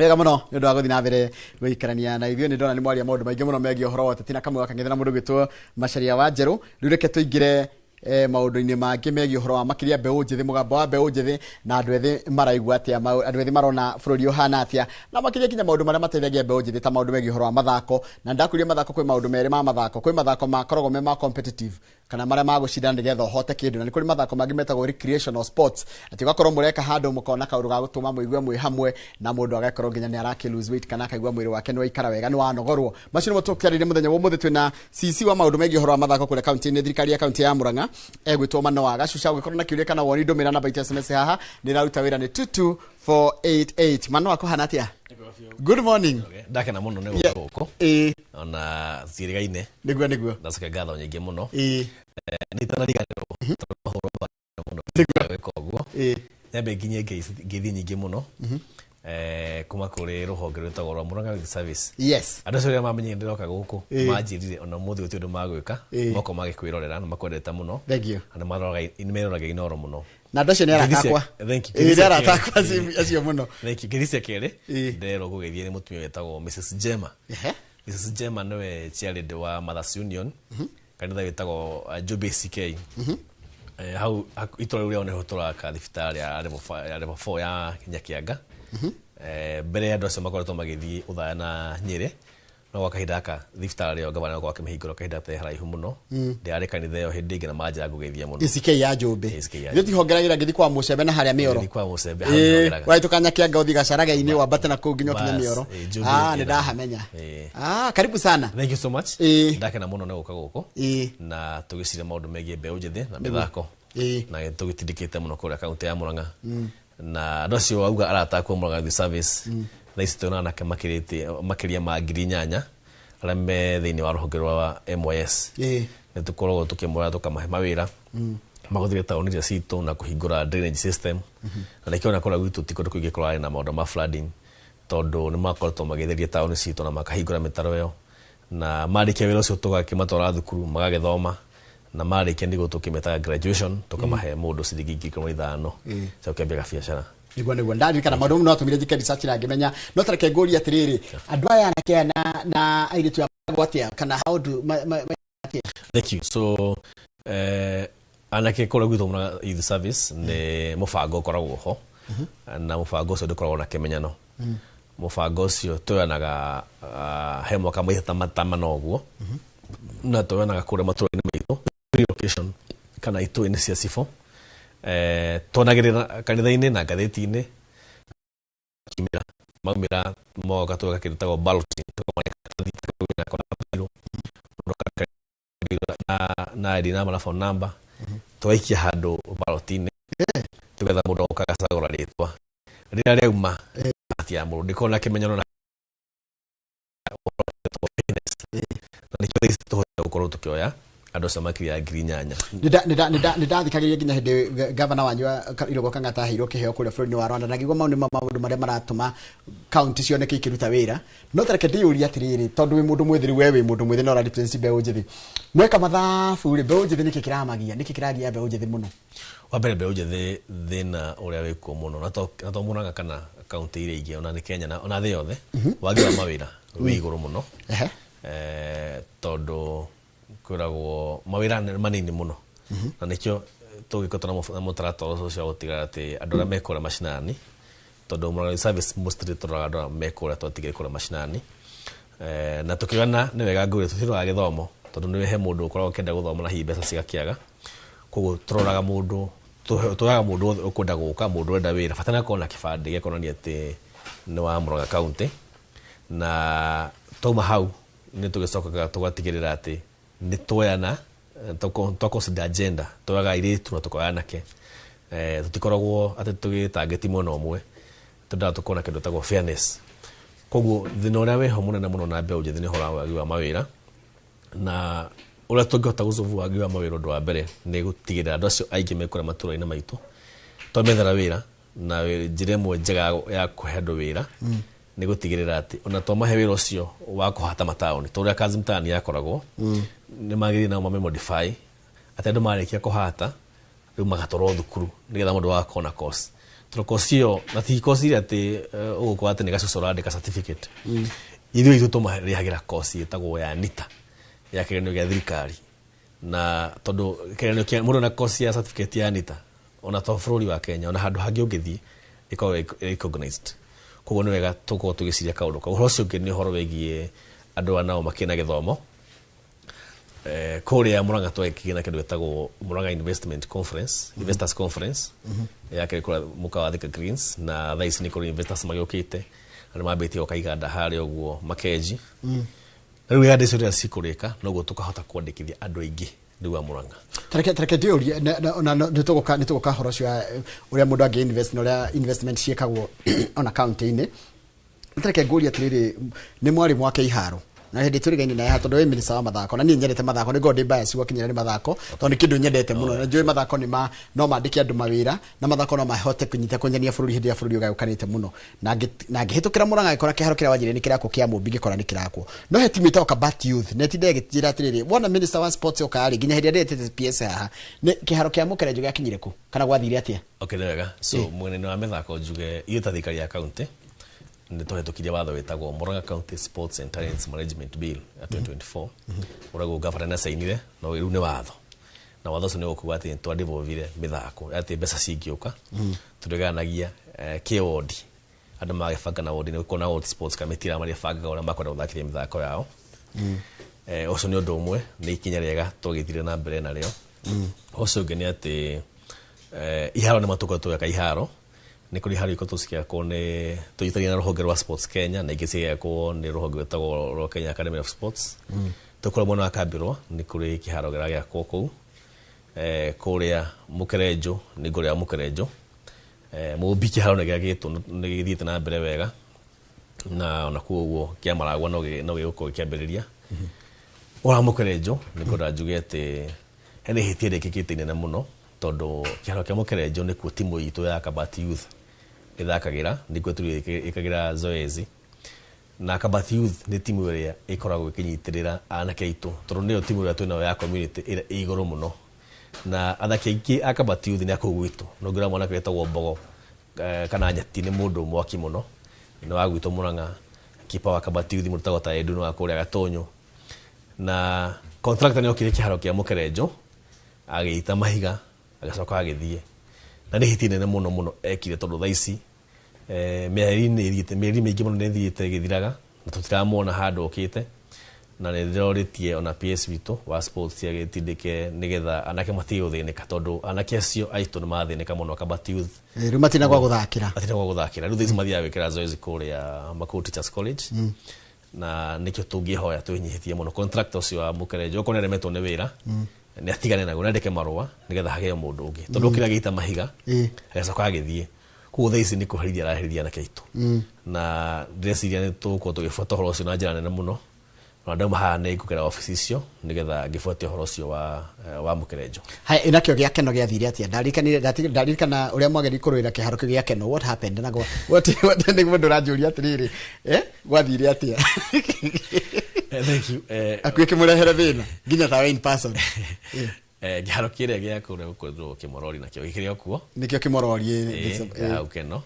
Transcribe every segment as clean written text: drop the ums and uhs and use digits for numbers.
Wega mũno nĩ ũndũ wa gũthiĩ na mbere gũikarania na ithuĩ. Nĩ ndona nĩ mwaria maũndũ maingĩ mũno megiĩ ũhoro wa ũteti na kamwe gakang'ethera na mũndũ gwĩtwo Macharia wa Njerũ. Rĩu reke tũingĩre maũndũ-inĩ mangĩ megiĩ ũhoro wa makĩria mbeũ njĩthĩ, mũgambo wa mbeũ njĩthĩ na andũ ethĩ maraigua atĩa, andũ ethĩ marona bũrũri ũhana atĩa, na makĩria nginya maũndũ marĩa mateithagia mbeũ njĩthĩ ta maũndũ megiĩ ũhoro wa mathako. Na ndakwĩria mathako, kwĩ maũndũ merĩ ma mathako. Kwĩ mathako makoragwo me ma competitive kana marĩa ma gũcindana nĩgetha ũhote kĩndũ, na nĩ kũrĩ mathako mangĩ metagwo recreational sports, atĩ ũgakorwo mũreka handũ mũkona kaũndũ ga gũtũma mũigue mwĩ hamwe, na mũndũ agakorwo nginya nĩ arakĩ lose weight kana akaigua mwĩrĩ wake nĩ waikara wega, nĩ wanogorwo. Macio nĩmo tũkĩarĩria mũthenya wa ũmũthĩ. Twĩna CC wa maũndũ megiĩ ũhoro wa mathako kũrĩa kaunti-inĩ, thirikari ya kaunti ya Murang'a, egwĩtwo Manoa Gacuca. Ũngĩkorwo na kĩũria kana woni, ndũmĩra namba itũ ya SMS haha nĩ ĩraruta wĩra, nĩ 22488. Manoa, kũhana atĩa? Good morning. Ndakena mũno nĩ gũka gũkũ ona ciĩrĩgaine. Nĩguo. Ndacokia ngatho nyingĩ mũno. Nĩ itanariganĩrwo tondũ mahũrwo mũno gwĩka ũguo. Nyambe nginyie ngeithi nyingĩ mũno kuma kũrĩ rũhonge rwĩtagwo rwa Murang'a Youth Service. Andũ acio rĩrĩa mamenyire ndĩroka gũkũ, manjĩrire ona mũthĩ gũtirĩ ũndũ magwĩka, moko magĩkwĩrorera na makwendete mũno. Thank you. Na nĩ meroraga Inooro mũno. Na andũ acio nĩ arata akwa. Thank you. Ĩĩ, nĩ arata akwa acio mũno. Thank you. Ngeithi cia kerĩ ndĩrerwo gũgeithia nĩ mũtumia wĩtagwo Mrs Jema. Mrs Jema nĩwe chairlady wa Mothers Union, kanitha wĩtagwo Njũmbĩ CK. Hau itũra rĩu rĩao nĩho tũraka thibitarĩ ya level 4 ya Nyakianga. Mbere ya andũ acio makoretwo magĩthiĩ Ũthaya na Nyĩrĩ, no gwa kahinda gaka thibitarĩ ĩyo gavana nĩgũkorwo akĩmĩhingũra kahinda gatarĩ haraihu mũno. Ndĩrarĩ kanitha ĩyo hĩndĩ ĩngĩ na manjĩra ngũgeithia mũno. ACK ya Njũmbĩ. ACK ya Ithuĩ tihongeragĩra ngĩthiĩ kwa Mũcembe na harĩa Mĩoro. Ngĩthiĩ kwa Mũcembe, hau nĩhongeraga. Wahĩtũka Nyakianga ũthiĩ Gacarage-inĩ wambate na kũu nginya ũkinye Bas, Mĩoro. Njũmbĩ Ah, nĩ ĩna- ndahamenya. Ah, karibu sana. Thank you so much. Ndakena mũno nĩ gũka gũkũ na tũgĩciria maũndũ megiĩ mbeũ njĩthĩ na mĩthako na tũgĩtindĩkĩte mũno kũrĩa kaunti ya Murang'a, na andũ acio auga arata akwa Murang'a Youth Service, thaa ici twĩna anake makĩrĩtie makĩria ma 8,000 arĩa me thĩinĩ wa rũhonge rwa MYS. Nĩ tũkoragwo tũkĩmoya tũkamahe mawĩra magũthiĩ taũni iria citũ na kũhingũra drainage system, na nĩkĩo ona kũrĩa gwitũ ti kũndũ kũingĩ kũrarĩ na maũndũ ma flooding, tondũ nĩ makoretwo magĩtheria taũni citũ na makahingũra mĩtaro ĩyo, na marĩkia wĩra ũcio tũgakĩmatwara thukuru magagĩthoma, na marĩkia nĩguo tũkĩmetaga graduation, tũkamahe mũndũ ciringi 15,000 cia gũkĩambia gabiacara. Nĩguo ndarikana maũndũ no atũmire njĩke research na ngĩmenya. No tareke ngũrie atĩrĩrĩ, andũ aya anake aya na airĩtu aya magwo atĩa, kana how do ma atĩa? Thank you. So anake kũrĩa gwitũ Murang'a Youth Service nĩ mũbango ũkoragwo ho, na mũbango ũcio ndũkoragwo na kĩmenyano. Mũbango ũcio tuoyanaga he mwaka maita ta mana ũguo, na tuoyanaga kũrĩa matũra-inĩ maitũ, relocation kana itũra-inĩ cia cibũ, tuonagĩrĩra kanitha-inĩ na ngathĩti-inĩ kiumĩra maumĩra moka tweka kĩndũ gĩtagwo balloting, tũkamanengera karatathi nako na biro, mũndũ akandĩka na ID number na phone number, tũgaikia handũ ballot-inĩ, tũgetha mũndũ agoka agacagũra rĩtwa rĩrĩa rĩauma bahati ya mũndũ ndĩkorwo na kĩmenyano na na nĩkĩo thaa ici tũhota gũkorwo tũkĩoya andũ acio makĩria ya 8,000. Nĩ ndathikagĩrĩria nginya hĩndĩ gavana wanyu wa Irũngũ Kang'ata aheirwo kĩheo kũrĩa bũrũri-inĩ wa Rwanda, na ngĩigua mau nĩmo maũndũ marĩa maratũma kaunti cioneke ikĩruta wĩra. No tareke ndĩyũrie atĩrĩrĩ, tondũ wĩ mũndũ mwĩthĩ rĩu, we wĩ mũndũ mwĩthĩ na ũra represent mbeũ njĩthĩ, mweka mathabu rĩ, mbeũ njĩthĩ nĩkĩ kĩramagia, nĩkĩ kĩragia mbeũ njĩthĩ mũno? Wa mbere, mbeũ njĩthĩ thĩna ũrĩa wĩkuo mũno na to Murang'a kana kaunti iria ingĩ, ona nĩ Kenya na ona thĩ yothe, wagi wa mawĩra wĩ igũrũ mũno. Tondũ kwĩragwo mawĩra nĩ manini mũno, na nĩkĩo tũgĩkoretwo na mũtaratara ũcio wa gũtigĩrĩra atĩ andũ arĩa me kũrĩa macinani, tondũ Murang'a Youth Service mostly tũroraga andũ arĩa me kũrĩa twatigire kũrĩa macinani. Na tũkĩona nĩ wega ngwĩre tũtiroraga gĩthomo, tondũ nĩ he mũndũ ũkoragwo akĩenda gũthoma na hihi mbeca cigakĩaga. Koguo tũroraga mũndũ, tuoyaga mũndũ wothe ũkwenda gũka, mũndũ ũrenda wĩra, bata nĩ akorwo na kĩbandĩ gĩa kuonania atĩ nĩ wa Murang'a County. Na twauma hau nĩ tũgĩcokaga tũgatigĩrĩra atĩ nĩ tuoyana twa consider gender, tuoyaga airĩtu na tũkoya anake. Tũtikoragwo atĩ tũgĩtangĩti mwena ũmwe, twendaga tũkorwo na kĩndũ gĩtagwo fairness. Koguo thĩna ũrĩa wĩho mũnene mũno na mbeũ njĩthĩ nĩ ũhoro wa wagi wa mawĩra, na ũrĩa tũngĩhota gũsolve wagi wa mawĩra, ũndũ wa mbere nĩ gũtigĩrĩra andũ acio aingĩ me kũrĩa matũra-inĩ maitũ twamethera wĩra. Na njĩra ĩmwe njega ya kũhe andũ wĩra nĩ gũtigĩrĩra atĩ ona twamahe wĩra ũcio wa kũhata mataũni ta ũrĩa kazi mtaani yakoragwo, nĩ magĩrĩire nao mame modify atĩ andũ marĩkia kũhata rĩu magatwarwo thukuru nĩgetha mũndũ agakorwo na course. Tondũ kosi ĩyo na ti kosi ĩrĩa atĩ ũgũkora atĩ nĩ gacucu ũrandĩka certificate. Ithuĩ itũ tũmarĩhagĩra kosi ĩtagwo ya NITA ya kĩgeranio gĩa thirikari, na tondũ kĩgeranio kĩa mũndũ na kosi ya certificate ya NITA, ona to bũrũri wa Kenya, ona handũ hangĩ ũngĩthiĩ ĩkoragwo recognized. Koguo nĩ wega tũkorwo tũgĩciria kaũndũ kau. Ũhoro ũcio ũngĩ nĩ ũhoro wĩgiĩ andũ aya nao makĩrĩ na gĩthomo. Kũrĩa Murang'a twekire na kĩndũ gĩtagwo Murang'a Investment Conference, Investors Conference, yakĩrĩ kũrĩa mũkawa wa Thika Greens, na thaa ici nĩ kũrĩ investors magĩũkĩte na nĩ mambĩtie gwaka iganda harĩa ũguo Makenji. Na rĩu iganda icio rĩrĩa cikũrĩka noguo tũkahota kwandĩkithia andũ aingĩ rĩu a Murang'a. Tareke ndĩũrie na nĩ tũgũka ũhoro ũcio wa ũrĩa mũndũ angĩ invest na ũrĩa investment ciĩkagwo ona county-inĩ. Tareke ngũrie atĩrĩrĩ, nĩ mwarĩ mwake iharo na hĩndĩ tũrigaine naye haha, tondũ wĩ minister wa mathako na niĩ nyendete mathako, nĩ ngorwo ndĩ bias gwakinyĩra nĩ mathako tondũ nĩ kĩndũ nyendete mũno, na njũĩ mathako nĩ ma no mandĩke andũ mawĩra na mathako no mahote kũnyita kũnyania bũrũri hĩndĩ ĩrĩa bũrũri ũgayũkanĩte mũno. Na ngĩhĩtũkĩra Murang'a ngĩkora kĩharo kĩrĩa wanjĩrire nĩ kĩrakwo kĩa Mũmbi, ngĩkora nĩ kĩrakwo, no he timu ĩtagwo Kabati Youth na ĩtinda ĩgĩnjĩra atĩrĩrĩ, wona minister wa sports oka rĩ, nginya hĩndĩ ĩrĩa ndĩretĩte PS haha, nĩ kĩharo kĩa Mũkerenjo gĩakinyire kũ kana gwathire atĩa? Okay, nĩ wega. So mwena-inĩ wa mĩthako, njuge ithuĩ ta thirikari ya county nĩ twahĩtũkirie watho wĩtagwo Murang'a County Sports and Talents Management Bill ya 2024, ũrĩa gavana nĩ acainire no rĩu nĩ watho, na watho ũcio nĩ ũkuga atĩ nĩ twadevolvire mĩthako, atĩ mbeca cingĩũka tũrĩgayanagia kĩwondi, andũ magĩbanga na wondi, nĩ gũkorwo na ward sports committee ĩrĩa marĩbangaga ũrĩa makwenda gũthakithia mĩthako yao. Ũcio nĩ ũndũ ũmwe, nĩ ikinya rĩega twagĩthire na mbere narĩo. Ũcio ũngĩ nĩ atĩ iharo nĩ matũkoretwo tũgĩaka iharo, nĩ kũrĩ iharo ikoretwo cikĩakwo nĩ tũnyitanĩire na rũhonge rwa Sports Kenya, na ingĩ cigĩakwo nĩ rũhonge rwĩtagwo rwa Kenya Academy of Sports. Tũkũrĩa mwena wa Kambĩrwa nĩ kũrĩ kĩharo kĩragĩakwo kũu. Kũrĩa Mũkerenjo nĩ ngũrĩa Mũkerenjo. Mũmbi kĩharo nĩ gĩakĩtwo, nĩ gĩthiĩte na mbere wega, na ona kuo ũguo kĩa Maragwa no gĩgũkorwo gĩkĩambĩrĩria. Ũhoro wa Mũkerenjo nĩ ngwenda njuge atĩ hena ihĩtia rĩkĩkĩte inene mũno, tondũ kĩharo kĩa Mũkerenjo nĩkuo timu itũ ya Kabati Youth ĩthakagĩra, nĩkuo ĩkagĩra zoezi, na Kabati Youth nĩ timu ĩrĩa ĩkoragwo ĩkĩnyitĩrĩra anake aitũ, tondũ nĩyo timu ĩrĩa twĩnayo ya community ĩrĩa ĩ igũrũ mũno, na athaki aingĩ a Kabati Youth nĩ a kũu gwitũ. No ngĩra mwanake wĩtagwo Mbogo kana Nyati, nĩ mũndũ mwaki mũno, nĩ wa gwitũ Murang'a. Kipa wa Kabati Youth mũndũ ta Edu nĩ wa kũrĩa Gatũnyũ, na contractor nĩ okire kĩharo kĩa Mũkerenjo agĩita mahiga agĩcoka agĩthiĩ, na nĩ ihĩtia inene mũno mũno ekire, tondũ thaa ici mĩeri nĩ ĩthiĩte, mĩeri mĩingĩ mũno nĩ ĩthiĩte ĩgĩthiraga na tũtiramwona handũ okĩte, na nĩ ndĩrorĩtie ona PS witũ wa sports agĩtindĩke nĩgetha anake matige gũthĩnĩka, tondũ anake acio aitũ nĩ marathĩnĩka mũno Kabati Youth. Rĩu matina gwa gũthakĩra. Matina gwa gũthakĩra. Rĩu thaa ici mathiaga gwĩkĩra zoezi kũrĩa Makũũ Teachers College, na nĩkĩo tũngĩhoya twĩnyihĩtie mũno contractor ũcio wa Mũkerenjo, okorwo nĩaremetwo nĩ wĩra, nĩ atigane naguo, nĩandĩke marũa nĩgetha hagĩe mũndũ ũngĩ, tondũ okire agĩita mahiga agĩcoka agĩthiĩ. Koguo thaa ici nĩ kũherithia araherithia anake aitũ, na ndĩreciria nĩ tũgũkorwo tũgĩbuata ũhoro ũcio na njĩra nene mũno, na ndauma haha nĩ ngũgera obici icio nĩgetha ngĩbuate ũhoro ũcio wa Mũkerenjo. Haya, nakĩo gĩa Keno gĩathire atĩa? Ndaririkanire ndaririkana ũrĩa mwageri kũrũĩra kĩharo kĩu gĩa Keno. What happened? Na what nĩ mũndũ ũranjũria atĩrĩrĩ, gwathire atĩa? Thank you. Akuĩ kĩmũrehere thĩna nginya tawe in person. Kĩharo kĩrĩa gĩa kũrĩa gũkwĩrwo Kĩmorori nakĩo gĩkĩrĩ o kuo. Nĩkĩo Kĩmorori? Hau Keno.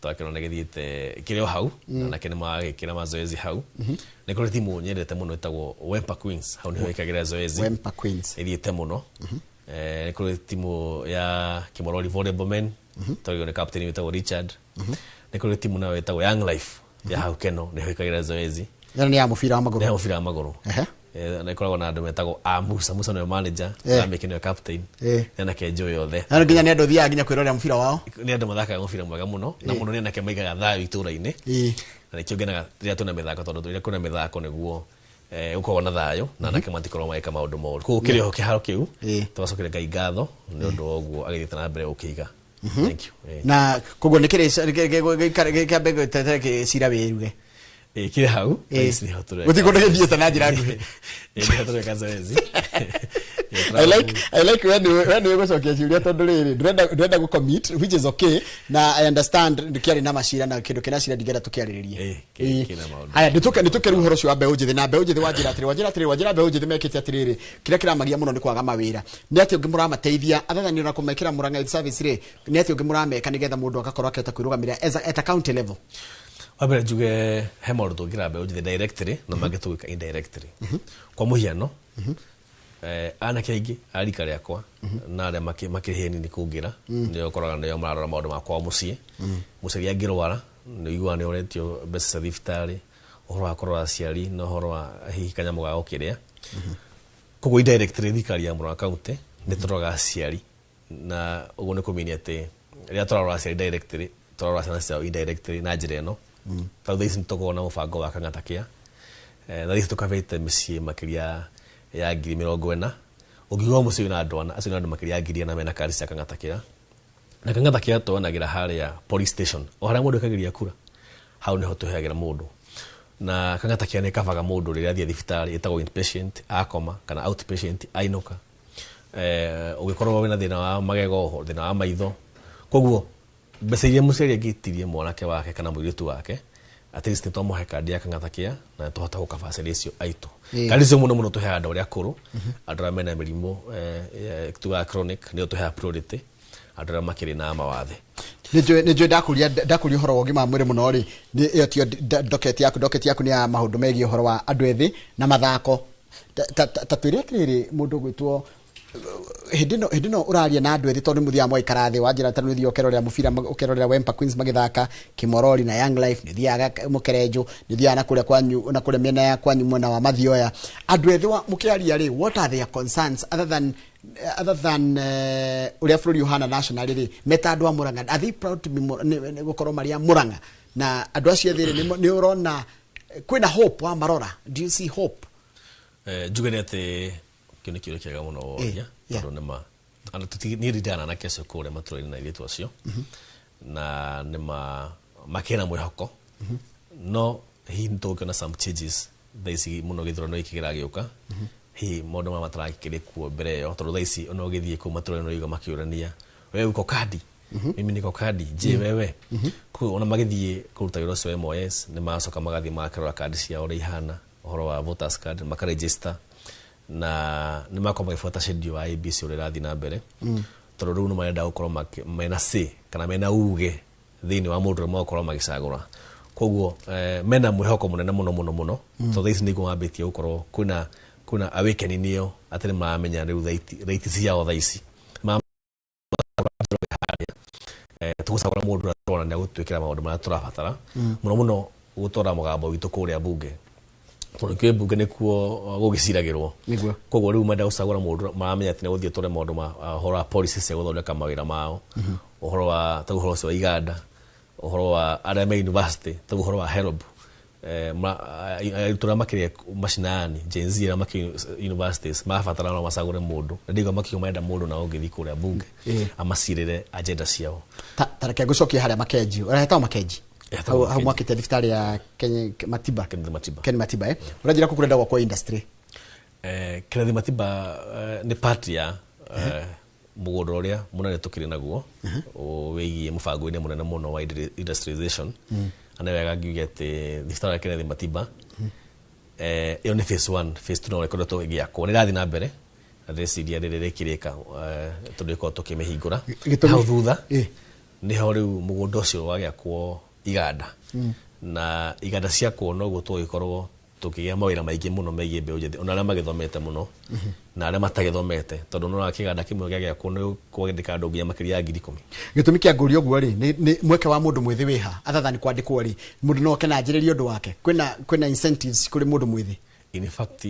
Twakĩona nĩ gĩthiĩte kĩrĩ o hau, na nake nĩ magĩkĩra mazoezi hau. Nĩ kũrĩ timu nyendete mũno ĩtagwo Wempa Queens, hau nĩho ĩkagĩra zoezi. Wempa Queens. Ĩthiĩte mũno. Nĩ kũrĩ timu ya Kĩmorori Volleyball Men, tondũ nĩ captain wĩtagwo Richard. Nĩ kũrĩ timu nayo ĩtagwo Young Life ya hau Keno, nĩho ĩkagĩra zoezi. Ĩno nĩ ya mũbira wa magũrũ? Nĩ ya mũbira wa magũrũ. Na ĩkoragwo na andũ metagwo a Musa. Musa nĩwe manager, Lameki nĩwe captain. Nĩ anake njũĩ othe. Na nginya nĩ andũ thiaga nginya kwĩrorera mũbira wao. Nĩ andũ mathakaga mũbira mwega mũno, na mũno nĩ anake maigaga thayũ itũra-inĩ, na nĩkĩo ngenaga rĩrĩa twĩna mĩthako, tondũ rĩrĩa kwĩna mĩthako nĩguo gũkoragwo na thayũ na anake matikoragwo magĩka maũndũ moru. Koguo kĩrĩ ho kĩharo kĩu, tũgacokeria Ngai ngatho nĩ ũndũ wa ũguo agĩthiĩte na mbere gũkĩiga. Thank you. Na koguo nĩ kĩrĩ kĩambe gĩtetere cira wĩruge? Kĩrĩ hau. Thaa ici nĩho tũreka. Gũtirĩ kũndũ gĩthiĩte na njĩra nguhĩ. Nĩho tũreka zoezi. I like when we gũcokia ciũria, tondũ rĩrĩ ndĩrenda gũ commit, which is okay, na I understand ndĩkĩarĩ na macira na kĩndũ kĩna cira ndingĩenda tũkĩarĩrĩrie. Kĩna maũndũ. Haya, nĩtũke rĩu ũhoro ũcio wa mbeũ njĩthĩ na mbeũ njĩthĩ. Wanjĩra atĩrĩrĩ, wanjĩra mbeũ njĩthĩ mekĩte atĩrĩrĩ, kĩrĩa kĩramagia mũno nĩ kwaga mawĩra. Nĩ atĩ ũngĩ mũramateithia other than ona kũmekĩra Murang'a Youth Service rĩ? Nĩ atĩ ũngĩ mũrameka nĩgetha mũndũ agakorwo akĩhota kwĩrũgamĩrĩra at a county level? Wa mbere njuge he maũndũ tũngĩra mbeũ njĩthĩ directly na mangĩ tũgĩka indirectly. Kwa mũhiano, anake aingĩ a rika rĩakwa na arĩa makĩrĩ nini kũngĩra nĩo ũkoraga nĩo mararora maũndũ ma kwao mũciĩ. Mũciari angĩrwara, nĩ ũiguaga nĩ ũretio mbeca cia thibitarĩ, ũhoro wa kũrora aciari na ũhoro wa hihi kanyamũ ga gũkĩrĩa. Koguo indirectly thirikari ya Murang'a County nĩ tũroraga aciari, na ũguo nĩ kũmean atĩ rĩrĩa tũrarora aciari directly, tũrarora ciana ciao indirectly na njĩra ĩno. Ta rĩu thaa ici nĩ tũkoragwo na mũbango wa Kang'ata Care. Thaa ici tũkabĩte mĩciĩ makĩria ya 40,000. Ũngiuga mũciĩ wĩna andũ ana, acio nĩ andũ makĩria ya 4,000 mena kandi cia Kang'ata Care. Na Kang'ata Care tũonagĩra harĩa police station, o harĩa mũndũ ekagĩria kura, hau nĩho tũheagĩra mũndũ. Na Kang'ata Care nĩ kavaga mũndũ rĩrĩa athiĩ thibitarĩ, ĩtagwo inpatient akoma kana outpatient ainũka, ũgĩkorwo wĩna thĩna wa magego, thĩna wa maitho. Koguo mbeca iria mũciari angĩtirie mwanake wake kana mũirĩtu wake, at least nĩ twamũhe kandi ya Kang'ata Care na tũhota gũkaba aciari acio aitũ. Kandi icio mũno mũno tũheaga andũ arĩa akũrũ, andũ arĩa mena mĩrimũ tugaga chronic, nĩo tũheaga priority, andũ arĩa makĩrĩ na mawathe. Nĩ njũĩ ndakũria ũhoro wa ũgima wa mwĩrĩ mũno rĩ, nĩ ĩyo tiyo docket yaku. Docket yaku nĩ ya maũndũ megiĩ ũhoro wa andũ ethĩ na mathako. Ta twĩre atĩrĩrĩ, mũndũ ũgwĩtwo hĩndĩ ĩno ũraria na andũ ethĩ, tondũ nĩ mũthiaga mũgaikara thĩ, wanjĩra ta nĩ ũthiaga ũkerorera mũbira, ũkerorera Wempa Queens magĩthaka Kimorori na Young Life, nĩ ũthiaga Mũkerenjũ, nĩ ũthiaga na kũrĩa kwanyu, na kũrĩa mĩena ya kwanyu mwena wa Mathioya. Andũ ethĩ mũkĩaria rĩ, what are their concerns other than ũrĩa bũrũri ũhana nationally rĩ? Meta andũ a Murang'a, are they proud to be nĩ gũkorwo marĩ a Murang'a? Na andũ acio ethĩ rĩ, nĩ ũrona kwĩna hope wa marora? Do you see hope? Njuge nĩ atĩ kĩu nĩ kĩũria kĩega mũno woria, tondũ nĩ ma niĩ ndindaga na anake acio kũrĩa matũra-inĩ na airĩtu acio, na nĩ ma makĩrĩ na mwĩhoko. No hihi nĩ tũgũkĩona some changes thaa ici mũno gĩthurano gĩkĩ kĩragĩũka? Hihi maũndũ maya matarakĩrĩ kuo mbere ĩyo? Tondũ thaa ici ona ũgĩthiĩ kũu matũra-inĩ ũraigua makĩũrania, "Wewe uko kadi? Mimi niko kadi, je wewe?" Koguo ona magĩthiĩ kũruta wĩra ũcio wa MOS, nĩ macoka magathiĩ magakĩrora kandi ciao ũrĩa ihana, ũhoro wa voters card, makaregister, na nĩ makorwo magĩbuata schedule wa IEBC ũrĩa ĩrathiĩ na mbere, tondũ rĩu nĩ marenda gũkorwo mena say kana mena uge thĩinĩ wa mũndũ ũrĩa magũkorwo magĩcagũra. Koguo mena mwĩhoko mũnene mũno mũno mũno, tondũ thaa ici nĩguo mambĩtie gũkorwo kwĩna awakening ĩyo atĩ nĩ maramenya rĩu right ciao thaa ici. Tũgũcagũra mũndũ ũrĩa tũrona nĩ agũtwĩkĩra maũndũ marĩa tũrabatara, mũno mũno gũtwara mũgambo witũ kũrĩa bunge, tondũ kwĩ bunge nĩkuo gũgĩciragĩrwo. Koguo rĩu menda gũcagũra mũndũ maramenya atĩ nĩ gũthiĩ tũre maũndũ ma ũhoro wa policy cia gũthondeka mawĩra mao, ũhoro wa ta ũhoro ũcio wa iganda, ũhoro wa arĩa me university, ta ũhoro wa HELB, arutwo arĩa makĩrĩ macinani, Gen Z arĩa makĩrĩ universities, marabatara no macagũre mũndũ, na ndĩigua makiuga marenda mũndũ na ũngĩthiĩ kũrĩa bunge amacirĩre agenda ciao. Ta reke ngũcokie harĩa Makenji, ũrehetagwo Makenji? Hetagwo Hau Makenji. Mwakĩte thibitarĩ ya Kenya Matiba? Kenneth Matiba. Ken Matiba, eh, ũranjĩra kũ kũrenda gwakwo industry? Kenneth Matiba nĩ part ya mũgũnda ũrĩa mũnene tũkĩrĩ naguo wĩgiĩ mũbango-inĩ mũnene mũno wa industrialization. Na nĩ wega ngiuge atĩ thibitarĩ ya Kenneth Matiba, ĩyo nĩ phase one. Phase two no ĩkoretwo ĩgĩakwo, nĩ ĩrathiĩ na mbere, na ndĩreciria rĩrĩ rĩkĩrĩka tondũ ĩkorwo tũkĩmĩhingũra. Hau thutha nĩho rĩu mũgũnda ũcio wagĩakwo iganda, na iganda ciakwo noguo tũgĩkorwo tũkĩgĩa mawĩra maingĩ mũno megiĩ mbeũ njĩthĩ, ona arĩa magĩthomete mũno na arĩa matagĩthomete, tondũ nĩũrona kĩganda kĩmwe gĩagĩakwo nĩ kwandĩka andũ nginya makĩria ya 10,000. Gĩtũmi kĩa ngũria ũguo rĩ, nĩ mweke wa mũndũ mwĩthĩ wĩha other than kwandĩkwo rĩ? Mũndũ no oke na anjĩrĩrie ũndũ wake? Kwĩna incentives kũrĩ mũndũ mwĩthĩ? In fact,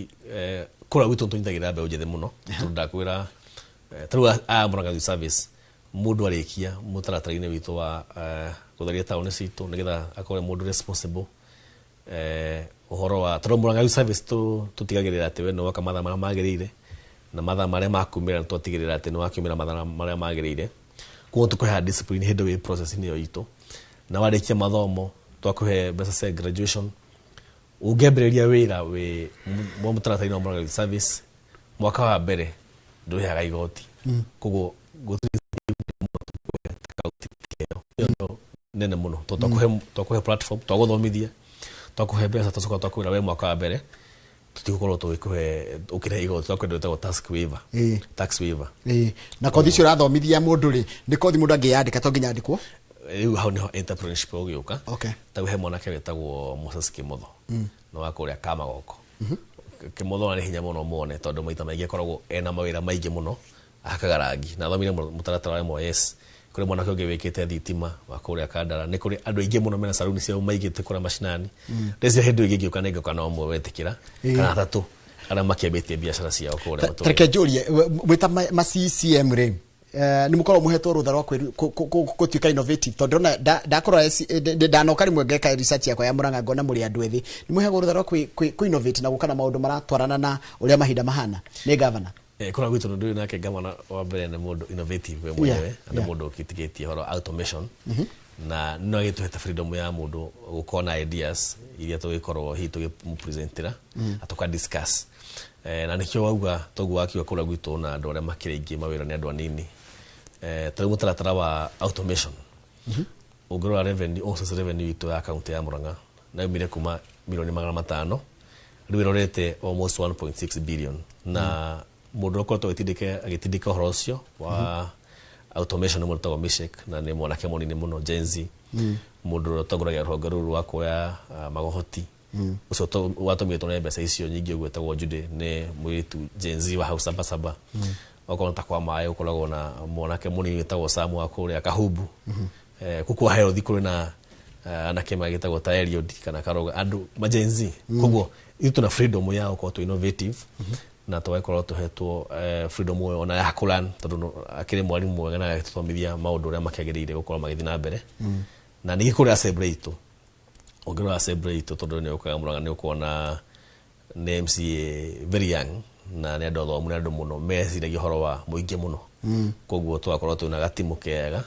kũrĩa gwitũ nĩtũnyitagĩrĩra mbeũ njĩthĩ mũno, tondũ ndakwĩra ta rĩu aya Murang'a Youth Service, mũndũ arĩkia mũtaratara-inĩ witũ wa gũtheria taũni citũ nĩgetha akorwo mũndũ responsible, ũhoro wa tondũ Murang'a Youth Service tũtigagĩrĩra atĩ we nĩ woka mathaa marĩa magĩrĩire na mathaa marĩa makumĩra, nĩ twatigĩrĩra atĩ nĩ wakiumĩra mathaa marĩa magĩrĩire. Koguo tũkũheaga discipline hĩndĩ wĩ process-inĩ ĩyo itũ, na warĩkia mathomo twakũhe mbeca cia graduation. Ũngĩambĩrĩria wĩra wĩ wa mũtaratara-inĩ wa Murang'a Youth Service, mwaka wa mbere Ndũrĩhaga igoti, koguo gũtirĩ ĩyo nĩyo nene mũno, tondũ twakũhe platform, twagũthomithia, twakũhe mbeca, twacoka twakwĩra we mwaka wa mbere tũtigũkorwo tũgĩkũhe ũkĩrĩha igoti, twakwenda ĩtagwo tax waiver. Tax waiver. Ĩĩ. Na kothi icio ũrathomithia mũndũ rĩ, nĩ kothi mũndũ angĩyandĩka, to nginya andĩkwo? Rĩu hau nĩho entrepreneurship ũgĩũka. Ta he mwanake wĩtagwo Moses Kimotho, nĩ wa kũrĩa Kamagoko. Kimotho nĩ hinya mũno muone, tondũ maita maingĩ akoragwo ena mawĩra maingĩ mũno, ahakaga rangi na athomire mũtaratara wa MYS. Kũrĩ mwanake ũngĩ wĩkĩte thitima wa kũrĩa Kandara. Nĩ kũrĩ andũ aingĩ mũno mena saruni ciao maigĩte kũrĩa macinani. Ndĩciria hĩndĩ ĩngĩ ingĩũka nĩ ngũka na ũmwe wetĩkĩra kana atatũ arĩa makĩambĩtie biacara ciao kũrĩa matũũra. Tareke njũrie, mwĩta ma CCM rĩ, nĩ mũkoragwo mũhetwo rũtha rwa gũtuĩka innovative? Tondũ ndĩrona ndakorwo ndanoka rĩmwe ngeka research yakwa ya Murang'a, ngona mũrĩ andũ ethĩ. Nĩ mũheagwo rũtha rwa kũ innovate na gũka na maũndũ maratwarana na ũrĩa mahinda mahana nĩ gavana? Kũrĩa gwitũ ndũrĩ nake gavana wa mbere nĩ mũndũ innovative we mwenyewe, na nĩ mũndũ ũkĩtigĩtie ũhoro wa automation, na no agĩtũhete freedom ya mũndũ gũkorwo na ideas iria tũgĩkorwo hihi tũgĩmũpresentĩra na tũka discuss. Na nĩkĩo wauga toguo wakiuga kũrĩa gwitũ na andũ arĩa makĩrĩ aingĩ mawĩra nĩ andũ anini. Tarĩu mũtaratara wa automation, ũngĩrora revenue, own source revenue itũ ya kaunti ya Murang'a na yumire kuma milioni 500, rĩu ĩrorete almost 1.6 billion, na mũndũ ũkoretwo agĩtindĩka ũhoro ũcio wa automation nĩ mũndũ ũtagwo Mishek, na nĩ mwanake mũnini mũno, Gen Z, mũndũ ũrĩa ũtongoragia rũhonge rũrũ rwa kuoya magohoti ũcio watũmire tuone mbeca icio nyingĩ ũguo, etagwo Jude, nĩ mũirĩtu Gen Z wa hau Sabasaba. Okorwo ta kwa maĩ, ũkoragwo na mwanake mũnini wĩtagwo Sam wa kũrĩa Kahumbu. Kũu kwa health kũrĩ na anake magĩtagwo ta Eliud kana Karoga, andũ ma Gen Z. Koguo ithuĩ tũna freedom ya gũkorwo twĩ innovative na tũgagĩkorwo tũhetwo freedom ĩyo ona ya kũran, tondũ akĩrĩ mwarimũ mwega na agĩtũthomithia maũndũ ũrĩa makĩagĩrĩire gũkorwo magĩthiĩ na mbere. Na ningĩ kũrĩ assembly itũ, ũngĩrora assembly itũ, tondũ nĩ ũkaga Murang'a, nĩ ũkuona nĩ MCA very young na nĩ andũ athomu, nĩ andũ mũno meciragia ũhoro wa mũingĩ mũno. Koguo tũgakorwo twĩna gatimũ kega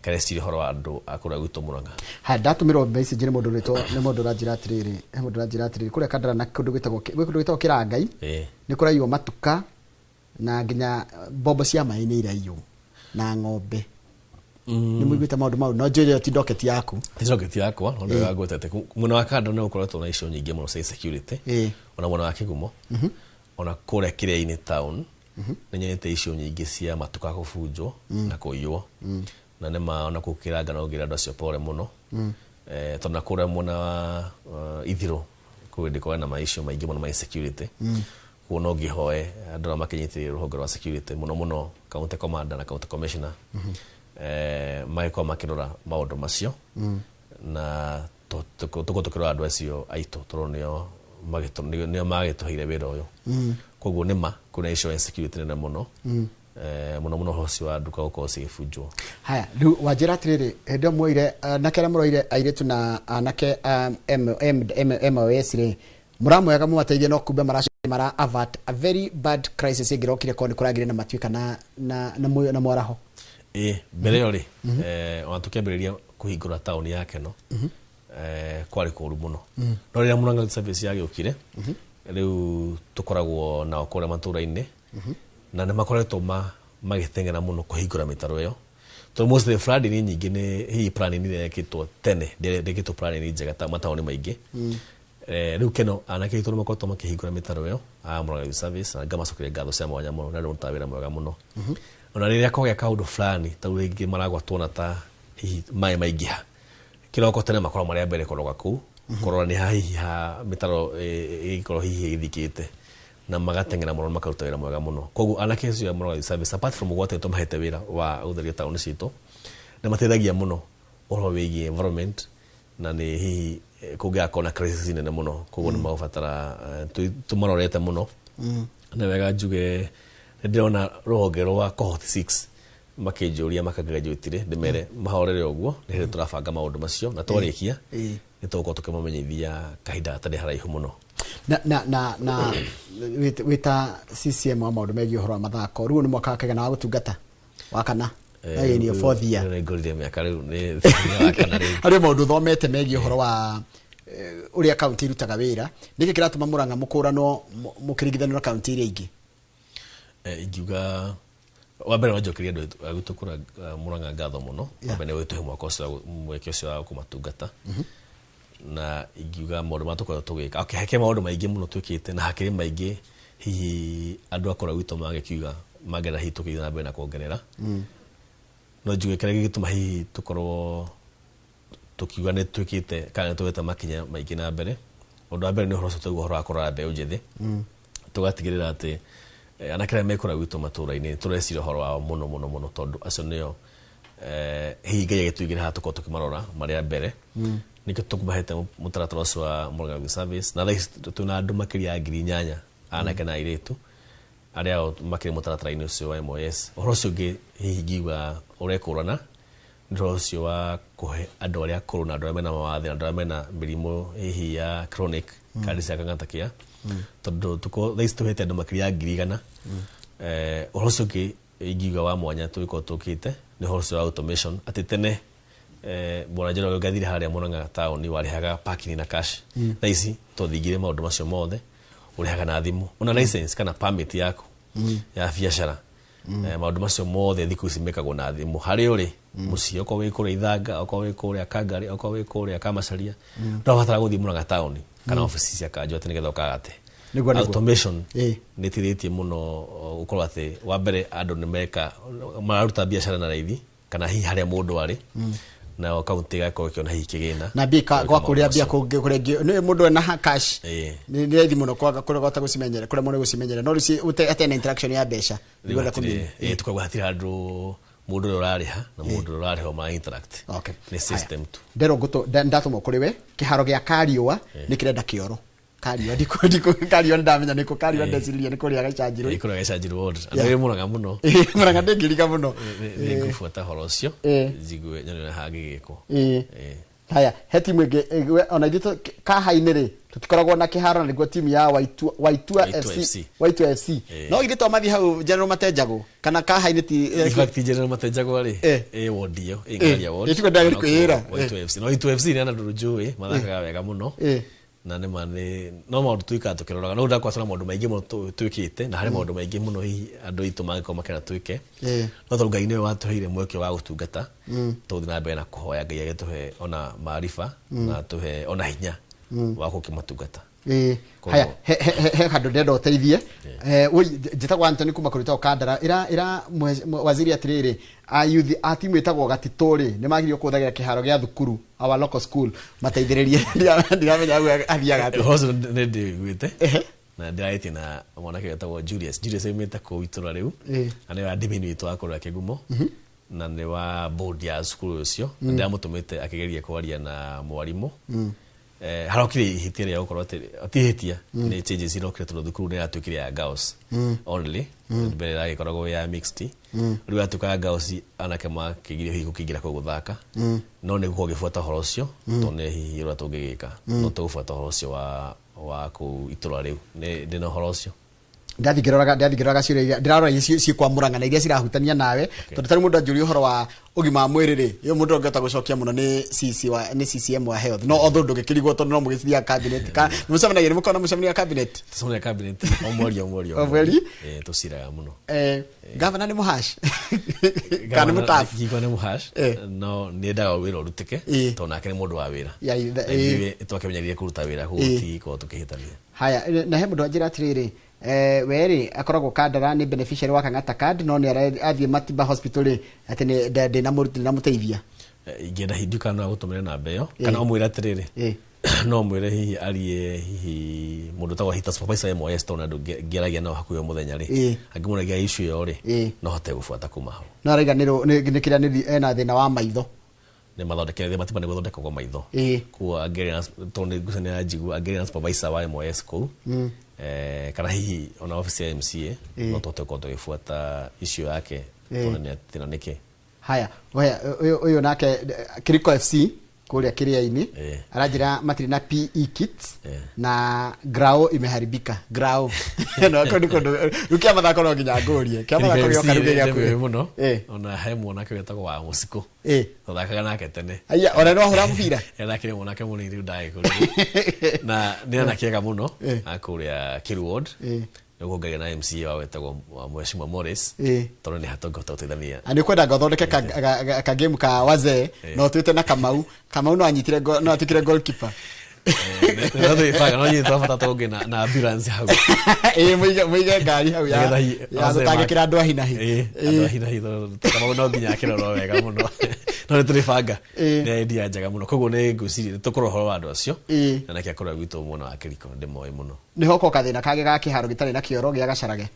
kareciria ũhoro wa andũ a kũrĩa gwitũ Murang'a. Ha ndatũmĩrwo message nĩ mũndũ wĩtwo, nĩ mũndũ ũranjĩra atĩrĩrĩ, he mũndũ ũranjĩra atĩrĩrĩ, kũrĩa Kandara na kũndũ gwĩtagwo gwĩ kũndũ gwĩtagwo Kĩrangai nĩ kũraiywo matuka na nginya mbombo cia maĩ nĩ iraiywo na ng'ombe. Nĩ mũiguĩte maũndũ mau? No njũĩ ĩyo ti docket yaku. Ti docket yakwa, no ndĩra ngwetete. Mwena wa Kandara nĩ gũkoretwo na issue nyingĩ mũno cia insecurity, ona mwena wa Kĩgumo, ona kũrĩa Kĩrĩa-inĩ town nĩ nyonete issue nyingĩ cia matuka kũbunjwo na kũiywo. Na nĩ ma ona kũu Kĩranga no ngĩra andũ acio pore mũno, tondũ na kũrĩa mwena wa Ithirũ kwĩ hĩndĩ kwarĩ na ma issue maingĩ mũno ma insecurity. Koguo no ngĩhoe andũ arĩa makĩnyitĩrĩire rũhonge rwa security, mũno mũno county commander na county commissioner, magĩkorwo makĩrora maũndũ macio, na tũkorwo tũkĩrora andũ acio aitũ, tondũ nĩo magĩtũheire wĩra ũyũ. Koguo nĩ ma kwĩna issue ya insecurity nene mũno, mũno mũno ũhoro ũcio wa nduka gũkorwo cigĩbunjwo. Haya, rĩu wanjĩra atĩrĩrĩ, hĩndĩ ĩyo muoire anake arĩa mũroire airĩtu na anake MOS rĩ, mũramwega mũmateithie, no kumbe mara avert a very bad crisis ĩngĩrokire korwo nĩ kũragire na matuĩka na mwaraho. Ĩ, mbere ĩyo rĩ, ona tũkĩambĩrĩria kũhingũra taũni ya Keno, kwarĩ kũũru mũno, no rĩrĩa Murang'a Youth Service yagĩũkire, rĩu tũkoragwo nao kũrĩa matũũra-inĩ, na nĩ makoretwo magĩteng'era mũno kũhingũra mĩtaro ĩyo, tondũ mostly flooding nyingĩ nĩ hihi planning ĩrĩa yekĩtwo tene, ndĩkĩtwo planning njega ta mataũni maingĩ. Rĩu Keno anake aitũ nĩ makoretwo makĩhingũra mĩtaro ĩyo a Murang'a Youth Service, na ngamacokeria ngatho cia mwanya mũno, na nĩ marutaga wĩra mwega mũno. Ona rĩrĩa kwagĩa kaũndũ fulani, ta rĩu rĩngĩ maragwatwo na ta hihi maĩ maingĩha kĩroko tene, makoragwo marĩ a mbere kũroga kũu kũrora nĩ ha hihi ha mĩtaro ĩgĩkorwo hihi ĩthikĩte, na magateng'era mũno na makaruta wĩra mwega mũno. Koguo anake acio a Murang'a Youth Service, apart from gwate tũmahete wĩra wa gũtheria taũni citũ, nĩ mateithagia mũno ũhoro wĩgiĩ environment, na nĩ hihi kũngĩgakorwo na crisis nene mũno, koguo nĩ magũbatara tũmarorete mũno. Nĩ wega njuge nĩ ndĩrona rũhonge rwa cohort 6 makĩnjũria makagraduate, ndĩmere mahorere ũguo, nĩ hĩndĩ tũrabanga maũndũ macio, na twarĩkia nĩ tũgũkorwo tũkĩmamenyithia kahinda gatarĩ haraihu mũno. Na wĩta CCM wa maũndũ megiĩ ũhoro wa mathako, rĩu nĩ mwaka wa kaigana wa gũtungata? Wa kana na ĩĩ nĩyo fourth year. Rĩu nĩngũrire mĩaka, rĩu nĩ wa kana rĩu. Harĩ maũndũ ũthomete megiĩ ũhoro wa ũrĩa kaunti irutaga wĩra, nĩkĩ kĩratũma Murang'a mũkũranwo mũkĩringithanio na kaunti iria ingĩ? Ingiuga wa mbere no njokerie andũ a gwitũ kũrĩa Murang'a ngatho mũno. Wa mbere nĩ gũgĩtũhe mwaka ũcio mweke ũcio wa kũmatungata, na ingiuga maũndũ marĩa tũkoretwo tũgĩka, okay, hakĩrĩ maũndũ maingĩ mũno twĩkĩte, na hakĩrĩ maingĩ hihi andũ a kũrĩa gwitũ mangĩkiuga mangĩenda hihi tũkĩthiĩ na mbere na kuongerera. No njuge kĩrĩa gĩgĩtũma hihi tũkorwo tũkiuga nĩ twĩkĩte kana nĩ tũgĩte makinya maingĩ na mbere, ũndũ wa mbere nĩ ũhoro ũcio twaigua, ũhoro wa kũrora mbeũ njĩthĩ, tũgatigĩrĩra atĩ anake arĩa me kũrĩa gwitũ matũũra-inĩ tũreciria ũhoro wao mũno mũno mũno, tondũ acio nĩo hihi Ngai agĩtũigĩra haha tũkorwo tũkĩmarora marĩ a mbere. Nĩkĩo tũkũmahete mũtaratara ũcio wa Murang'a Youth Service, na thaa ici twĩna andũ makĩria ya 8,000 anake na airĩtu arĩa o makĩrĩ mũtaratara-inĩ ũcio wa MOS. Ũhoro ũcio ũngĩ hihi ngiuga ũrekũrana nĩ ũhoro ũcio wa kũhe andũ arĩa akũrũ na andũ arĩa mena mawathe na andũ arĩa mena mĩrimũ hihi ya chronic kandi cia Kang'ata Care, tondũ thaa ici tũhete andũ makĩria ya 100,000. Ũhoro ũcio ũngĩ ingiuga wa mwanya tũgĩkorwo tũkĩte nĩ ũhoro ũcio wa automation, atĩ tene bwana Njoroge ũngĩathire harĩa Murang'a taũni warĩhaga parking na cash. Thaa ici twathingire maũndũ macio mothe, ũrĩhaga na thimũ, ona license kana permit yaku ya biacara. Maũndũ macio mothe thikũ ici mekagwo na thimũ harĩa ũrĩ mũciĩ, okorwo wĩ kũrĩa Ithanga, okorwo wĩ kũrĩa Kangari, okorwo wĩ kũrĩa Kamacharia, ndũrabatara gũthiĩ Murang'a taũni kana obici cia kanjũ atĩ nĩgetha ũkagate. Nĩguo, nĩguo. Automation nĩ ĩteithĩtie mũno, gũkorwo atĩ wa mbere andũ nĩ meka mararuta biacara na raithi kana hihi harĩa mũndũ arĩ, nayo kaunti ĩgakorwo ĩkĩona hihi kĩgĩna na mbia gwĩka gwa kũrĩa maũndũ mbia macio. Kũngĩ kũrĩa ingĩ nĩ mũndũ ena cash nĩ raithi mũno kwaga kũrĩa gũcimenyera kũrĩa mũndũ gũcimenyera, no rĩu ũtarĩ na interaction ya mbeca. Rĩu nĩguo hatirĩ, tũkauga hatirĩ handũ mũndũ ũrĩa ũrarĩha na mũndũ ũrĩa ũrarĩhwo mara interact. Nĩ system tu. Nderwo ngũtũ ndatũmwo kũrĩ we kĩharo gĩa Kariũa nĩ kĩrenda kĩoro Kariũa ndikũ ndikũ Kariũa nĩndamenya nĩkũ Kariũa, ndeciririe nĩ kũrĩa Gacanjirũ. Kũrĩa Gacanjirũ ward, andũ arĩa Murang'a mũno. Murang'a ndĩngĩriga mũno. Nĩ ngũbuata ũhoro ũcio, njigue nyone ũrĩa hangĩgĩkwo. Haya, he timu ĩngĩ ona ithuĩ Kaha-inĩ rĩ tũtikoragwo na kĩharo, na nĩguo timu ya Waitua, Waitua Waitua FC. FC. Waitua FC. No githĩ to mathiĩ hau General Matenjagwo kana Kaha-inĩ ti In fact, General Matenjagwo rĩ ĩ ward ĩyo ĩ Ngaria ward. Ĩĩ, tiguo ndagĩrĩ kwĩra. Waitua FC, no Waitua FC nĩ andũ njũĩ mathakaga wega mũno. Na nĩ ma nĩ no maũndũ tuikaga tũkĩroraga, no ndakwa tũna maũndũ maingĩ mũno twĩkĩte, na harĩ maũndũ maingĩ mũno hihi andũ aitũ mangĩkorwo makĩenda twĩke. No tondũ Ngai nĩwe watũheire mweke wa gũtungata, tũgũthiĩ na mbere na kũhoya Ngai agĩtũhe ona maarifa na atũhe ona hinya wa gũkĩmatungata. Haya, he handũ ndĩrenda ũteithie. Woi njĩtagwo Anthony kuma kũrĩ tagwo Kandara ĩra ĩra waziri atĩrĩrĩ, a youth a timu ĩtagwo Gatitũ rĩ nĩ magĩrĩirwo kũhũthagĩra kĩharo gĩa thukuru, our local school, mateithĩrĩrie. Ndiramenya hau athiaga atĩa. Ũhoro ũcio nĩ ndĩwĩiguĩte na ndĩrarĩtie na mwanake wetagwo Julius. Julius aumĩte kũu itũra rĩu na nĩwe admin witũ wa kũrĩa Kĩgumo na nĩ wa board ya cukuru ũcio. Ndĩramũtũmĩte akĩgeria kwaria na mwarimũ. Harokire ihĩtia rĩa gũkorwo atĩ ti ihĩtia, nĩ changes irokire, tondũ thukuru nĩ yatuĩkire ya girls only, mbere ĩragĩkoragwo ya mixed, rĩu yatuĩka ya girls, anake makĩgirio hihi gũkĩingĩra kũu gũthaka. No nĩ gũkorwo ngĩbuata ũhoro ũcio, tondũ hihi ũrĩa tũngĩgĩka, no tũgũbuata ũhoro ũcio wa kũu itũra rĩu, nĩ ndĩna ũhoro ũcio. Ndathiĩ ngĩroraga ciũria iria ndĩrarora iria ciĩ kwa Murang'a na iria cirahutania nawe, tondũ tarĩ mũndũ anjũria ũhoro wa ũgima wa mwĩrĩ rĩ, ĩyo mũndũ ũngĩhota gũcokia mũno nĩ CC wa nĩ CCM wa health, no although ndũngĩkĩrigwo tondũ no mũgĩthiaga cabinet ka nĩ mũcemanagia, nĩ mũkoragwo na mũcemanio wa cabinet? Tũcemanagia cabinet o mweri, o mweri. O mweri? Tũciraga mũno. Gavana nĩ mũhash kana nĩ mũtabu? Ngigua nĩ mũhash. No nĩ endaga wĩra ũrutĩke, tondũ nake nĩ mũndũ wa wĩra. Na ithuĩ twakĩmenyerire kũruta wĩra, koguo gũtikorwo tũkĩhĩtania. Haya, na he mũndũ anjĩra atĩrĩrĩ, we rĩ akoragwo Kandara, nĩ beneficiary wa Kang'ata card, no nĩ athiĩ Matiba hospital rĩ atĩ nĩ ndĩnamũteithia. Ingĩenda hihi kana no agũtũmĩre namba ĩyo kana ũmwĩre atĩrĩrĩ, no mwĩre hihi arie hihi mũndũ ũtagwo Hita supervisor MOS, tondũ andũ ngĩaragia nao hakuhĩ o mũthenya rĩ, angĩmũnengera issue ĩyo rĩ, no hote gũbuata kuma hau. No araiga nĩ kĩrĩa nĩ ena thĩna wa maitho. Nĩ mathondekere Matiba nĩ gũthondekagwo maitho. Koguo angĩaria tondũ nĩ ngucanio ya njigua, angĩaria na supervisor wa MOS kũu, kana hihi ona office ya MCA, no tũhote gũkorwo tũgĩbuata issue yake, tondũ nĩ thĩna nĩkĩ. Haya, oya ũyũ nake Kiriko FC kũrĩa Kĩrĩa-inĩ aranjĩra matirĩ na PE kits na grao imeharibika grao, no kũndũ kũndũ rĩu kĩa mathako no nginya ngũrie kĩa mathako gĩoka rĩu gĩa Nĩ mũno. Ona he mwanake wetagwo wa Mũcikũ, tũthakaga nake tene. Aya, ona no ahũra mũbira. Ethakire mwanake mũnini, rĩu ndagĩkũrire, na nĩ anake ega mũno a kũrĩa Kĩru ward. Nĩ Nĩguo na MCA wa wetagwo Mheshimiwa Morris tondũ nĩ hatongota gũteithania. Na nĩ kwenda ngathondeke ka game ka wazee no twĩte na Kamau. Kamau no anyitire no atukire goalkeeper. No twĩbanga no nyitwo bata tũngĩ na ambulance hau. Mũige ngari hau ya gũtangĩkĩra andũ a hi na hi. Andũ a hi na hi Kamau no nginya akĩrorwo wega mũno. No nĩ tũrĩbanga. Nĩ idea njega mũno. Koguo nĩ ngwĩciria nĩ tũkũrora ũhoro wa andũ acio. Na nĩkĩo akoragwo gwitũ mwena wa Kĩriko ndĩmoĩ mũno. Nĩ hoka kathĩna kangĩ ga kĩharo gĩtarĩ na kĩoro gĩa Gacarage.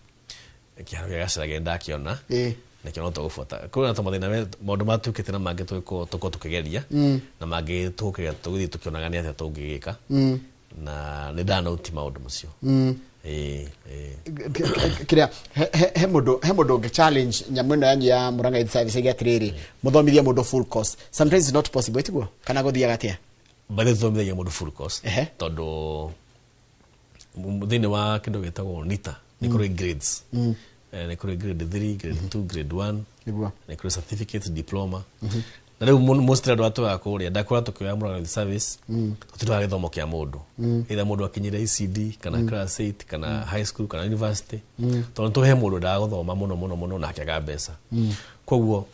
Kĩharo gĩa Gacarage ndakĩona. Nakĩo no tũgũbuata. Kwĩna tũmathĩna maũndũ matuĩkĩte na mangĩ tũgũkorwo tũkĩgeria na mangĩ tũgũkĩgeria tũgĩthiĩ tũkĩonaga nĩ atĩa tũngĩgĩka. Na nĩ ndanauti maũndũ macio. Kĩrĩa he mũndũ ũngĩ challenge nyamũ ĩno yanyu ya Murang'a Youth Service ĩge atĩrĩrĩ, mũthomithie mũndũ full course. Sometimes it's not possible, ĩtiguo? Kana gũthiaga atĩa? Bathe tũthomithagia mũndũ full course tondũ thĩinĩ wa kĩndũ gĩtagwo NITA nĩ kũrĩ grades. Nĩ kũrĩ grade 3, grade 2, grade 1, nĩ kũrĩ certificate, diploma. Na rĩu mostly andũ atũyaga kũrĩa ndakũra tũkĩoya Murang'a Youth Service tũtiroraga gĩthomo kĩa mũndũ, either mũndũ akinyire ECD kana class 8 kana high school kana university, tondũ tũhe mũndũ ndaga gũthoma mũno mũno mũno na akĩaga mbeca. Koguo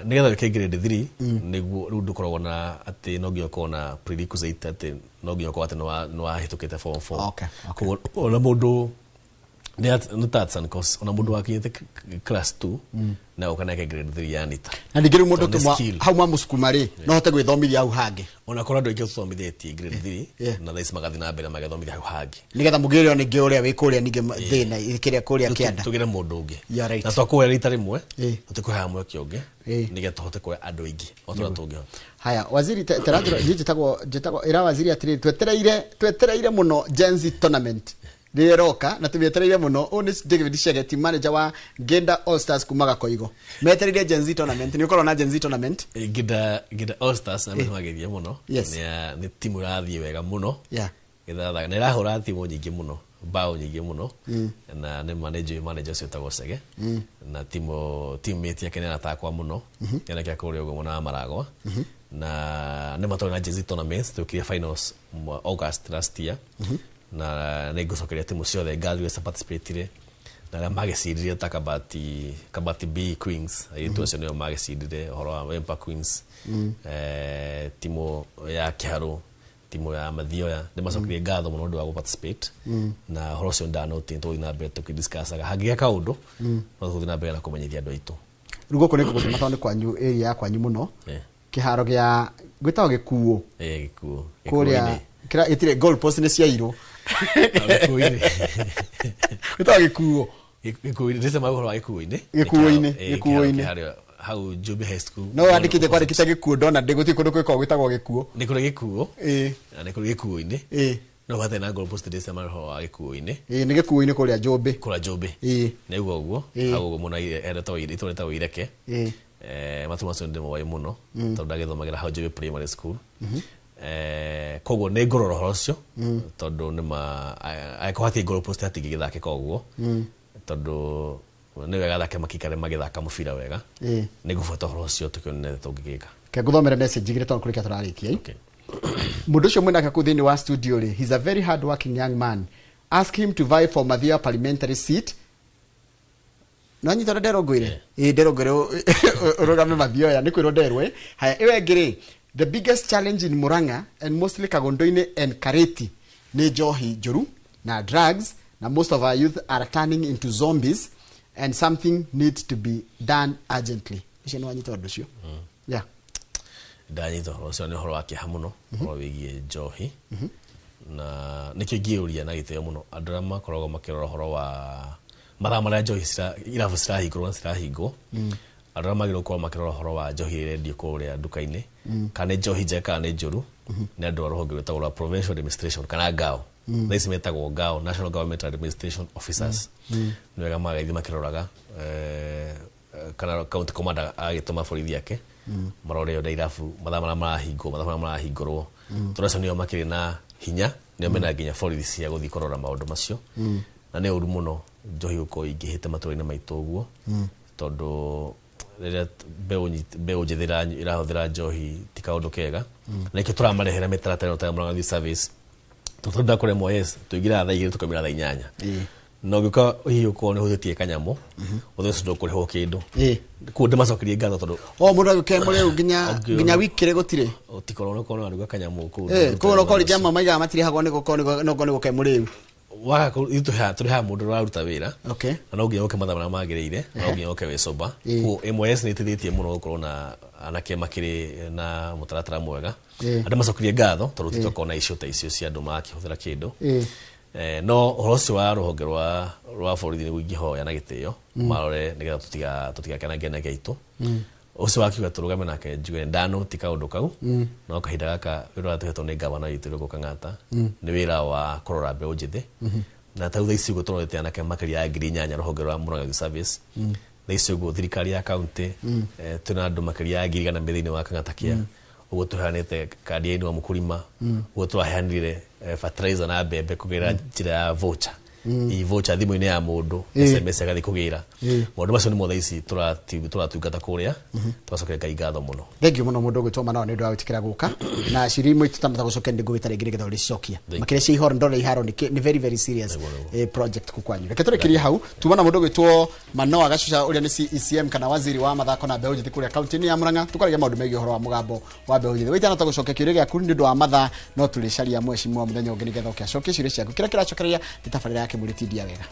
nĩgetha wĩke grade 3 nĩguo rĩu ndũkoragwo na atĩ no nginya ũkorwo na prerequisite atĩ no nginya ũkorwo atĩ nĩ wahĩtũkĩte form 4. Koguo ona mũndũ nĩ arts and course ona mũndũ wakinyĩte class 2 na ũka nake grade 3 ya NITA. Na ningĩ rĩu mũndũ hau mamũcukuma rĩ no hote gwĩthomithia hau hangĩ. Ona korwo andũ aingĩ tũthomithĩtie grade 3 na thaa ici magathiĩ na mbere magethomithia hau hangĩ nĩgetha mũgĩre ningĩ ũrĩa wĩ kũrĩa ningĩ thĩna kĩrĩa kũrĩa kĩanda tũgĩre mũndũ ũngĩ. Na twakũoya rita rĩmwe tũtikũheaga mweke ũngĩ nĩgetha tũhote kuoya andũ aingĩ o ta ũrĩa tũngĩhota. Haya waziri teranjĩra niĩ njĩtagwo ĩra waziri atĩrĩrĩ, twetereire mũno Gen Z tournament rĩroka na tũmĩetereire mũno. Ũyũ nĩ David Chege, team manager wa Ngenda All Stars kuma Gakoigo. Metereire Gen Z tournament, nĩ ũkorwo na Gen Z tournament? Ngenda All Stars na nĩmageria mũno. Nĩ timu ĩrathiĩ wega mũno. Na ĩrahũra timu nyingĩ mũno, bao nyingĩ mũno. Na nĩ manager ũcio wĩtagwo Chege. Na teammate yake nĩ aratakwa mũno. Nĩ kũrĩa ũguo mwena wa Maragwa. Na nĩ matwarĩ na Gen Z tournament, tũkirie finals August last year. Na nĩ ngũcokeria timu ciothe ngatho iria participatire na arĩa magĩcindire ta Kabati B Queens, airĩtu acio nĩo magĩcindire ũhoro wa Empa Queens, timu ya Kĩharũ, timu ya Mathioya, nĩ macokerie ngatho mũno ũndũ wa gũ-participate. Na ũhoro ũcio ndanoti tũgũthiĩ na mbere tũkĩdiscussaga hangĩgĩa kaũndũ no tũgũthiĩ na mbere na kũmenyithia andũ aitũ. Rĩu gũkũ nĩ kũgũtũma tondũ nĩ kwanyu area ya kwanyu mũno. Kĩharo gĩa gwĩtagwo Gĩkuũ. Gĩkuũ. Kũrĩa kĩrĩa gĩtirĩ goal post nĩ ciairwo. Gwĩtagwo Gĩkuũ. Gĩkuũ-inĩ, ndĩcema ũhoro wa Gĩkuũ-inĩ. Gĩkuũ-inĩ. Hau Njũmbĩ High School. No wandĩkĩte kwandĩkĩte Gĩkuũ ndona ndĩ gũtirĩ kũndũ gwĩkagwo gwĩtagwo Gĩkuũ. Nĩ kũrĩ Gĩkuũ. Na nĩ kũrĩ Gĩkuũ-inĩ. No hatarĩ na goal post ndĩcema ũhoro wa Gĩkuũ-inĩ. Nĩ Gĩkuũ-inĩ kũrĩa Njũmbĩ. Kũrĩa Njũmbĩ. Nĩguo ũguo. Hau ũguo mũno itũũra rĩtagwo Ireke. Matũ macio ndĩmoĩ mũno tondũ ndagĩthomagĩra hau Njũmbĩ Primary School. Koguo nĩ ngũrora ũhoro ũcio tondũ nĩma angĩkorwo hatirĩ goal post hatingĩgĩthakĩka ũguo tondũ nĩ wega athaki makĩikare magĩthaka mũbira wega. Nĩ ngũbuata ũhoro ũcio tũkĩone tũngĩgĩka. Ke ngũthomere message igĩrĩ tondũ kũrĩkia tũrarĩkia. Mũndũ ũcio mwĩnake kũu thĩinĩ wa studio rĩ, he's a very hard working young man. Ask him to vie for Mathioya parliamentary seat. No nyita nderwo ngwire. Nderwo ngwire ũrũgame Mathioya nĩ kwĩrwo nderwo. Haya ĩyo ĩngĩ rĩ, the biggest challenge in Murang'a and mostly Kagondoine and Kareti nĩ njohi njũru na drugs, na most of our youth are turning into zombies and something needs to be done urgently. Icio nĩ wanyita ũndũ ũcio? Yeah. Ndanyita ũhoro ũcio, nĩ ũhoro wa kĩeha mũno, ũhoro wĩgiĩ njohi. Na nĩkĩo ingĩũria na gĩtĩo mũno andũ arĩa makoragwo makĩrora ũhoro wa mathaa marĩa njohi irabu cirahingũrwo na cirahingwo. Andũ arĩa magĩrĩirwo gũkorwo makĩrora ũhoro wa njohi ĩrĩa ĩrendio kũrĩa nduka-inĩ, kana nĩ njohi njega kana nĩ njũru, nĩ andũ a rũhonge rwĩtagwo rwa Provincial Administration kana NGAO. Thaa ici metagwo NGAO, National Government Administration Officers. Nĩ wega magagĩthiĩ makĩroraga kana county commander agĩtũma borithi ake marore ũrĩa irabu mathaa marĩa marahingwo, mathaa marĩa marahingũrwo, tondũ acio nĩo makĩrĩ na hinya, nĩo mena nginya borithi cia gũthiĩ kũrora maũndũ macio. Na nĩ ũru mũno njohi gũkorwo ĩingĩhĩte matũũra-inĩ maitũ ũguo, tondũ rĩrĩa mbeũ njĩthĩ ĩrahũthĩra njohi ti kaũndũ kega. Na nĩkĩo tũramarehera mĩtaratara ĩno ta ya Murang'a Youth Service. Tondũ ndakũremwo, yes, tũingĩraga thaa 2 tũkaumĩra thaa 8. Na ũngĩũka hihi ũkorwo nĩ ũhũthĩtie kanyamũ, ũthĩ ũcio ndũkũrĩhwo kĩndũ. Koguo ndĩmacokerie ngatho tondũ O mũndũ agĩũka mũrĩu nginya nginya wikĩrĩ gũtirĩ. Ũtikorwo no korwo aruga kanyamũ kũu. Koguo no korwo amwe maigaga matirĩhagwo nĩ gũkorwo no korwo nĩ gũke mũrĩu. Waga ithuĩ tũrĩhaga mũndũ ũraruta wĩra. Okay. Na no nginya ũke mathaa marĩa magĩrĩire, na no nginya ũke wĩ sober. Koguo MYS nĩ ĩteithĩtie mũno gũkorwo na anake makĩrĩ na mũtaratara mwega. Andũ macokerie ngatho tondũ tũtiokorwo na icio ta icio cia andũ makĩhũthĩra kĩndũ. No ũhoro ũcio wa rũhonge rwa borithi nĩguo ingĩhoya na gĩtĩo marore nĩgetha tũtigakenange anake aitũ. Ũcio wakiuga tũrũgame nake njuge ndanoti kaũndũ kau, no kahinda gaka wĩra ũrĩa tũhetwo nĩ gavana witũ Irũngũ Kang'ata nĩ wĩra wa kũrora mbeũ njĩthĩ. Na ta rĩu thaa ici ũguo tũrorete anake makĩria ya 8,000 rũhonge rwa Murang'a Youth Service. Thaa ici ũguo thirikari ya kaunti, twĩna andũ makĩria ya 100,000 thĩinĩ wa Kang'ata Care. Ũguo tũheanĩte kandi ya Inua Mũkũrima, ũguo tũraheanire fertilizer na mbembe kũgerera njĩra ya voucher, i voucher thimũ-inĩ ya mũndũ, SMS agathiĩ kũgĩra. Maũndũ macio nĩmo thaa ici tũratungata kũrĩa, tũgacokeria Ngai ngatho mũno. Thank you mũno mũndũ ũgwĩtwo Manoa nĩ ũndũ wa gwĩtĩkĩra gũka na ciũria imwe tũtanahota gũcokia nĩ ngũgĩta rĩngĩ nĩgetha ũrĩcicokia makĩria cia ihoro. Ndona iharo nĩ very very serious project kũ kwanyu. Reke tũrĩkĩrie hau. Tuma na mũndũ ũgwĩtwo Manoa Gacuca ũrĩa nĩ CECM kana waziri wa mathako na mbeũ njĩthĩ kũrĩa kaunti-inĩ ya Murang'a, tũkaragia maũndũ megiĩ ũhoro wa mũgambo wa mbeũ njĩthĩ. Waitanahota gũcokia kĩũria gĩaku nĩ ũndũ wa mathaa, no tũrĩcaria mheshimiwa mũthenya ũngĩ nĩgetha ũke acokie ciũria ciaku. Kĩrĩa kĩracokereria nĩ tabarĩra ya Kĩmũrĩ Tindia Wega.